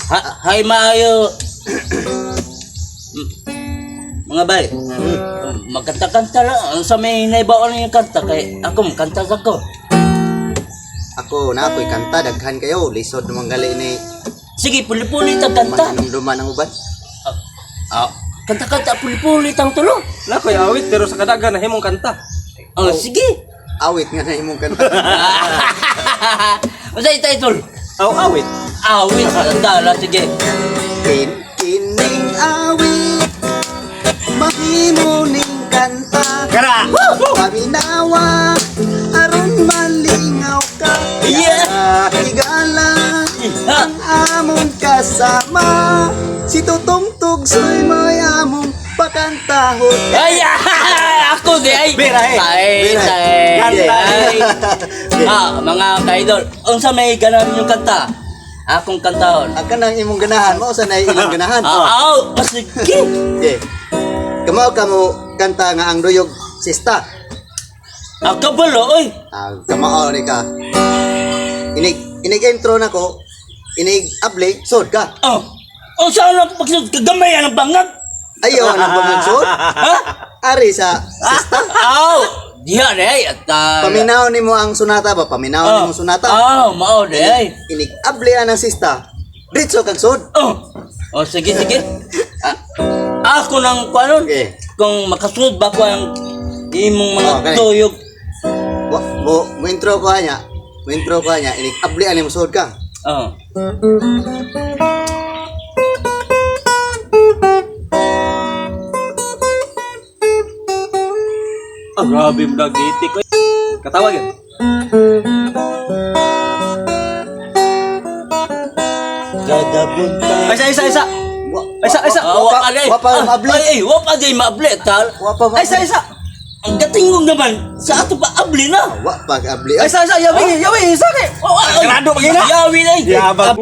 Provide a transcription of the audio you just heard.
Ha, hay maayo. Mga bay, magkanta-kanta lang. Sa may naibaon yung kanta, kay ako kanta sa ko. Ako na ako'y kanta daghan kayo lisod naman gali ni Sige, puli-puli tag kanta. manumduman ang uban. Ah, kanta-kanta, puli-puli tang tulo. Na ko'y awit pero sa kadagan na himong kanta. Oh, sige. Awit nga na imong kanta. Unsa title? Aw awit. Awit, dala, sige. Kining awit mahimo ning kanta. Kara. Paminawa aron malingaw ka. Yeah. Higala Ha, ang among kasama. Si Tutong Tugsoy may among pakantahon. Ay, ako di ay. Bira, eh. Tay, Bira. tay, Kanta. tay. Ah, mga kaidol, unsa may ganahan yung kanta? Akong kantahon. Ang kanang imong ganahan mo sa nay ilang ganahan. Ah, aw, ah, sige. Okay. Kamo kamo kanta nga ang duyog sista. Ah, kabalo, oy. Ah, kamao ni ka. Inig inig intro nako, inig able sod ka. Oh. Unsa na pagsud kagamay ang bangag? Ayaw ang bangag sod. Ha? Ari sa sista. Aw, diha di ay. At, ah, Paminaw nimo ang sunata ba? Paminaw oh. nimo sunata. Aw, mao di ay. Inig able ang sista. Diretso kag sod. Oh. Oh, sige, sige. Ah, ako nang kuanon. Okay. Kung makasunod ba ko ang imong mga Oh, okay. tuyog. Mo intro ko niya. Mo intro ko niya. Inig able ani mo sod ka. Oh. Ah, grabe mo dagitik. Oy. Katawa gyud. Kada buntag. Ay, isa isa isa. Wa- Ay, isa isa. Ah, wa pa di. Wa pa Ah, maable. Ay, ay, wa pa di maable tal. Wa pa Ay, isa isa. Ang gatingog naman sa ato pa able na. Wa pa able. Ay, isa isa. Yawi, yawi, isa kay. Oh, ay, Grado pa gina. Yawi na. Yabag.